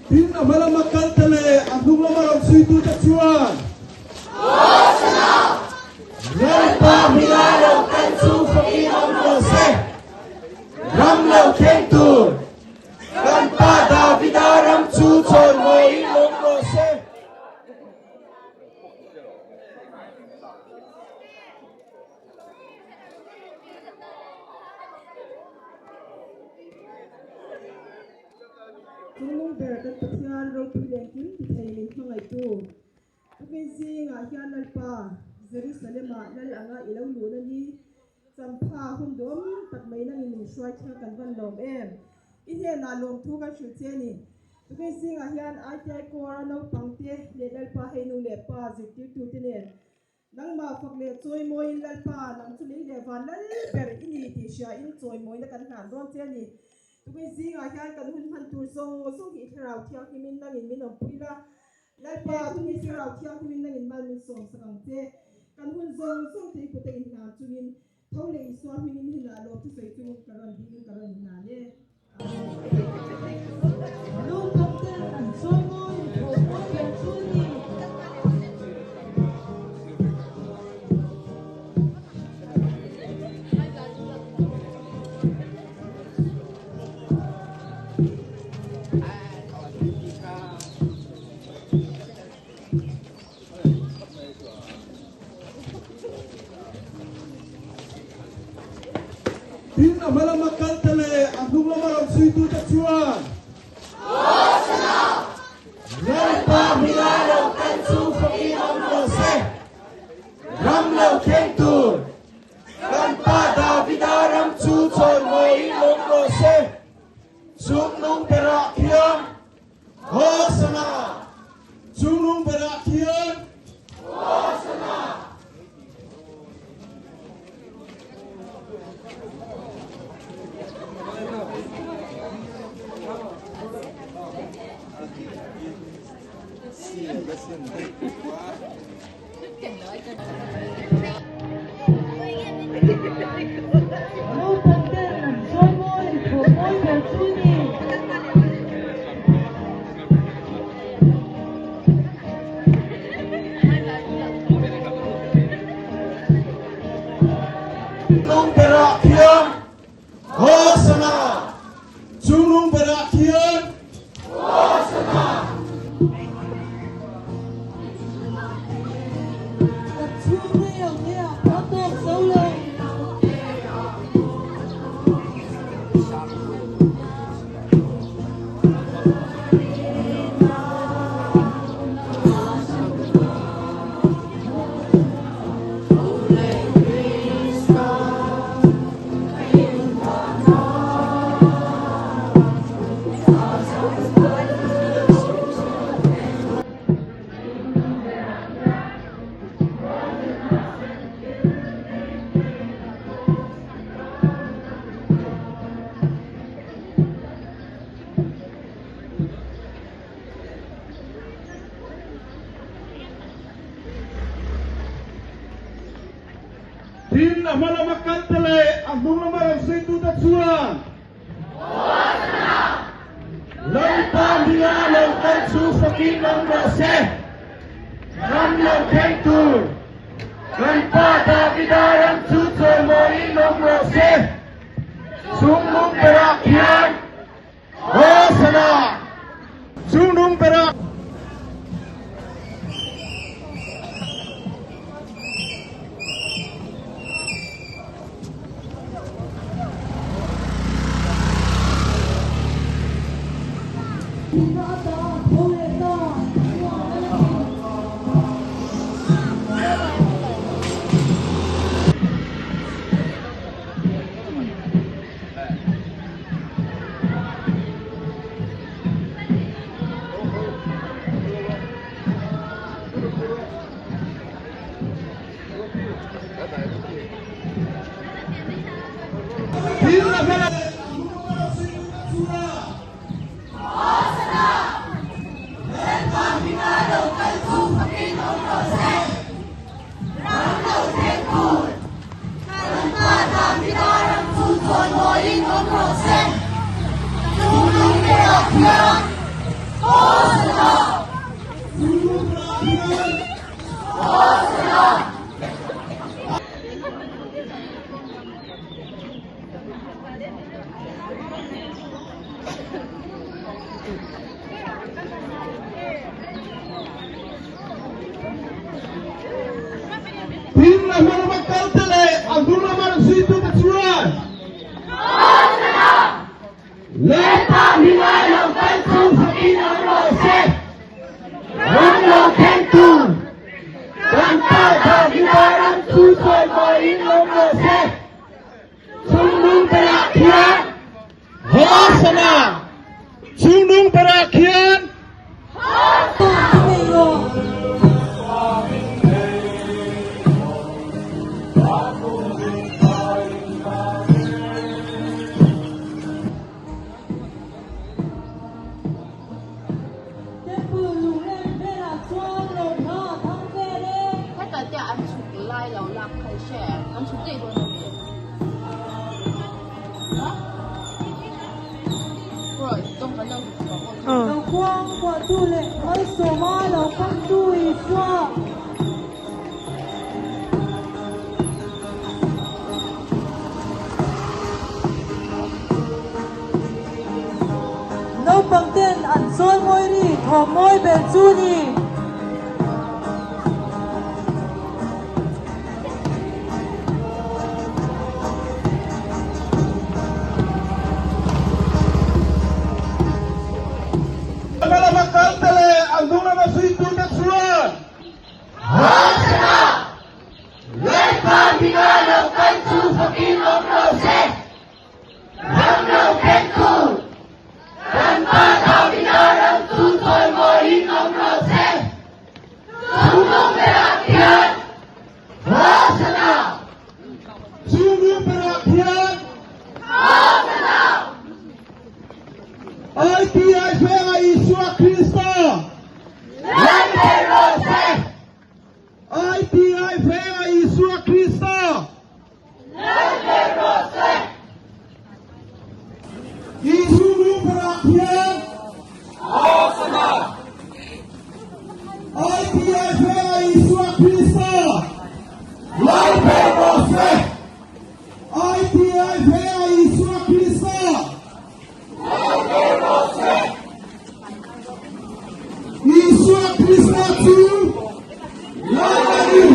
Tin, a hma lama kalte leh a hnung lama rawn chhuitute chuan, Hosana! Lalpa hmila lo kal chu fakin awm rawh se! Ram lo thleng tur kan pa Davida ram chu chawimawiin awm rawh se! Chungnung ber kan Pathian ropui leh engkim ti thei min hmangaihtu tukin zingah hian Lalpa Jerusalem-ah lal anga i lo luh na ni champha hun duhawm tak mai nangin min hruai kha kan van lawm em? I hnenah lawmthu kan hrilh che a ni. Tukin zingah hian ITI Corps-a naupangte leh Lalpa hei nu leh pa zirtirtute nen Nangmah fak leh chawimawiin Lalpa, nang chu lei leh van lal ber i ni tih hriain chawimawina kan hlan dawn che a ni. Tukin zingah hian kan hun hman tur zawng zawng hi i Thlarau Thianghlimin nangin min awmpui la. Lalpa, tun hi Thlarau Thianghlimin nangin mal min sawmsak ang che. Kan hun zawng zawng te i kut a inhlan chungin tho leh Isua hmingin hinah lawm thusawi chu ka rawn dingin ka rawn inhlan e. Tin, a hma lama kalte leh a hnung lama rawn chhuitute chuan, Hosana! Lalpa hmila lo kal chu fakin awm rawh se! Ram lo thleng tur kan pa Davida ram chu chawimawiin awm rawh se! Chungnung berah khian Hosana! Chungnung berah khian Hosana! Naupang ten an sawi mawi thawh mawi ber chu ni. Chungnung berah khian Hosana! Chungnung berah khian Hosana! Kan chhung rei ang e a a tawk zo lo. Tin, a hma lama kalte leh a hnung lama rawn sawihtute chuan, Lalpa hmingah lo kal chu fakin awm rawh se, ram lo thleng tur kan pa Davida ram chu chawimawiin awm rawh se, chungnung berah khian Hosana! Chungnung berah. Tin, a hma lama kalte leh a hnung lama rawn zuitute chuan, Lalpa hminga lo kal chu fakin awm rawh se, ram lo thleng tur kan Pa Davida ram chu chawimawiin awm rawh se. Chungnung berah khian Hosana! Chungnung berah khian Temple lungrem velah chuan rawhna a thang vel e. Heta te an chhuk lai lo lak kha i hre em? An chhuk daih dawn ami? Lo khuang kuahtu leh malsawma lo khamtu Isua. Naupang ten an chawi mawi ri thawm mawi ber chu ni. Hma lama kalte leh a hnung lama zuitute chuan Hosana! Lalpa hminga lo kal chu fakin awm rawh se! Ram lo thleng tur kan Pa Davida ram chu chawimawiin awm rawh se! Chungnung berah khian Hosana! Chungnung berah khian Hosana! ITI Vengah Isua Krista Lal ber rawh se! ITI Vengah Isua Krista Lal ber rawh se! Isu nu berah khian Hosana! ITI Vengah Isua Krista Lal ber rawh se! ITI Vengah Isua Krista Isua Krista chu Lal a ni.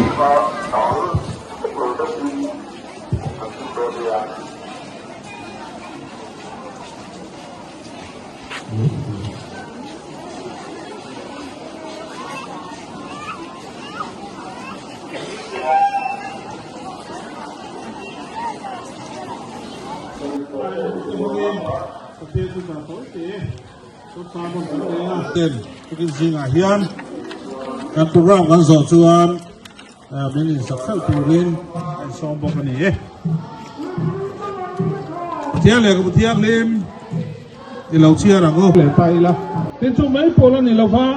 Tukin zingah hian kan program kan zawh chuan min insak hreuh turin a insawm bawk a ni e. Pathian lehkhabu thianghlim i lo chhiar ang u. Leh ta ila. Tin chu mai pawl a ni lo va,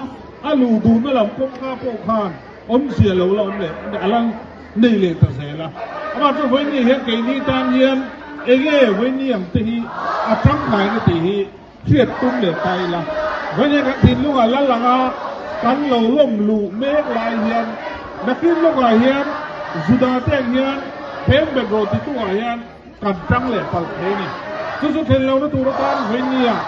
a luh duhna lam kawngka pawh khan awmzia lo la awm leh a la nei leh ta zel a. Amah chu vawiin hian keini tan hian enge vawiin ang te hi a tangkaina tih hi hriat tum leh ta ila. Vawiin hian kan thinlungah lal anga kan lo lawm luh mek lai hian nakin lawkah hian Juda te ang hian thleng bet rawh ti tukah hian kan tang leh palh thei a ni. Chu chu thlen lohna tur atan vawiin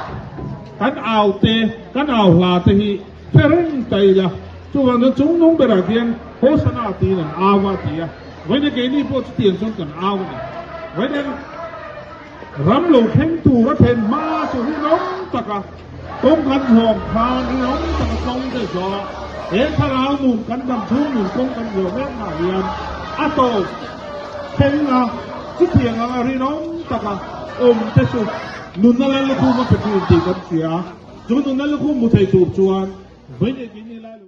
kan au te, kan au hla te hi hre reng ta ila. Chuvang chuan chung nung berah khian Hosana tiin an au a ti a, vawiin keini pawh chutiang chuan kan au a ni. Vawiin ram lo thleng tur a thlen hma chu rinawm taka kawng kan zawm khan rinawm taka kawng te zawh he thlarau nun kan dam chhung nun kawng kan zawh mek hna hian a tawp thleng a, chutiang anga rinawm taka awm te chu nunna lal lukhum a pe thin tih kan hria. Chu nunna lukhum hmu thei tur chuan vawiin keini lai lo.